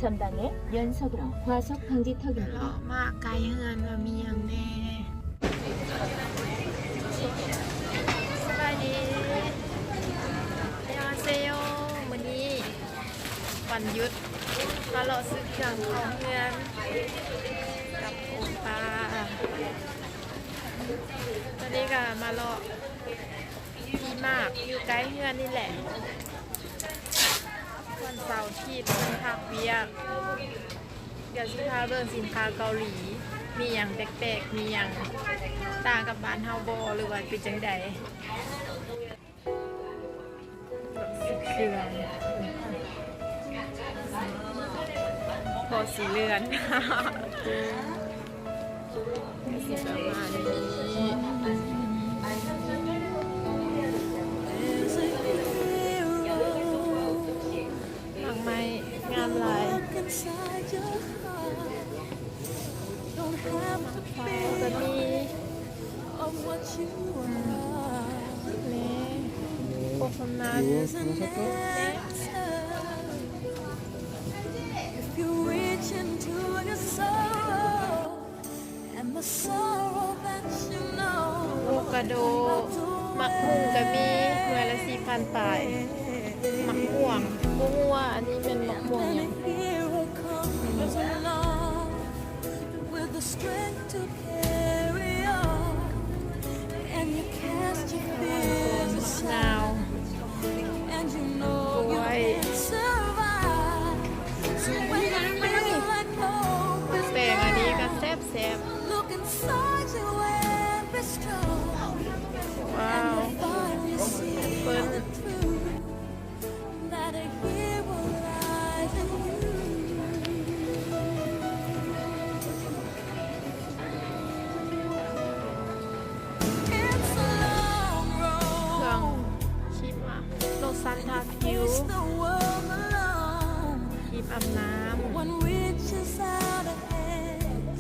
전방에 연속으로 과속 방지턱입니다. ເລາະມາໃກ້ເຮືອນວ່າມີຫຍັງແດ່. ສະບາຍດີ. 안녕하세요. ມື້ນີ້ວັນຢຸດ ມາເລາະຊື້ເຄື່ອງເຂົ້າເຮືອນກັບໂອປ້າ. ຕອນນີ້ກໍມາເລາະ ດີມາກ ຢູ່ໃກ້ເຮືອນນີ້ແຫຼະ. ວັນເສົາອາທິດເພິ່ນພັກວຽກ. ດຽວຊິພາເບິ່ງສິນຄ້າເກົາຫຼີ ມີຫຍັງແປກໆ ມີຫຍັງຕ່າງກັບບ້ານເຮົາບໍ່ ຫຼືວ່າເປັນຈັ່ງໃດ? ເຄື່ອງ ພໍສີເຫຼືອນ ກໍຊິປະມານນີ້. ໝາກໄມ້ງາມຫຼາຍ. ໝາກໄມ້ກໍມີ. ນີ້ ພວກສຳນານ ໂອກາໂດ ໝາກຫຸ່ງກໍມີ ໜ່ວຍລະສີ່ພັນປາຍ. ໝາກມ່ວງ ບໍ່ຮູ້ວ່າອັນນີ້ແມ່ນໝາກມ່ວງຫຍັງ. ໝາກນາວ ກ້ວຍ ແປງອັນນີ້ກໍແຊບໆ. ວ້າວ ແອັບເປິ້ນ. ເຄື່ອງຄີມ ໂລຊັນທາຜິວ ຄີມອາບນ້ຳ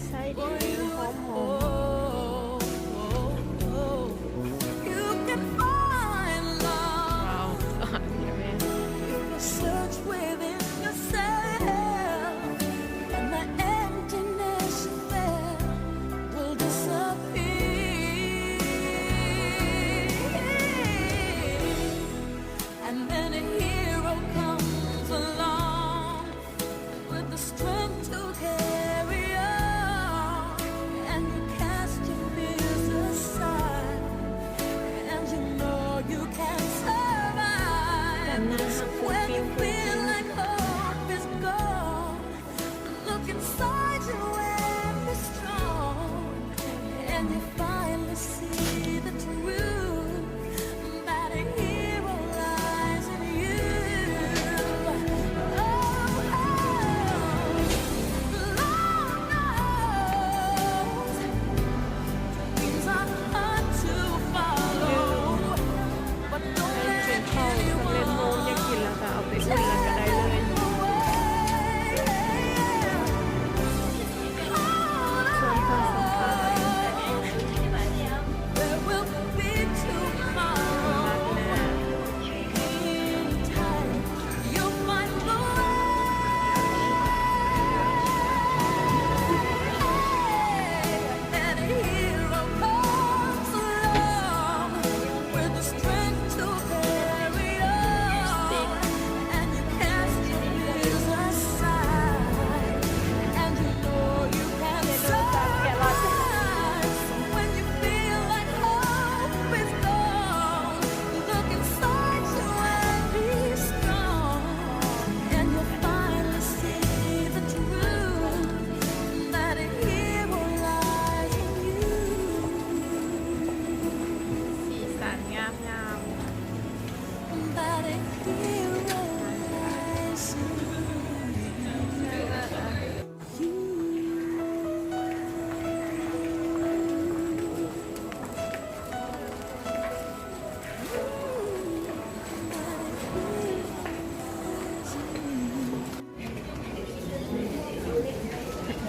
ໃຊ້ດີ ຫອມໆ. ວ້າວ ສະອາດດີແມ່.ກິນເຂົ້າສຳເລັດຮູບ ຢາກກິນແລ້ວກໍເອົາໄປອຸ່ນແລ້ວກໍໄດ້ເລີຍ. ສ່ວນເຄື່ອງສຳອາງ ໝາກໜ້າ.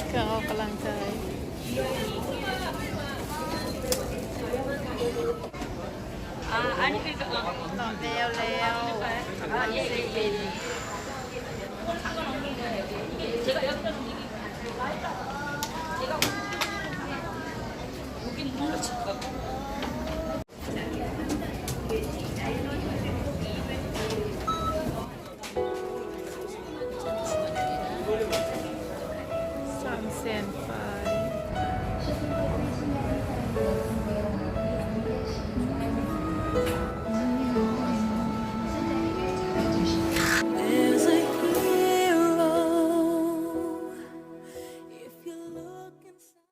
ເຄື່ອງອອກກຳລັງກາຍ. ອາ ອັນນີ້ຄື ເລາະແລ້ວແລ້ວ ອັນນີ້ຊິເປັນ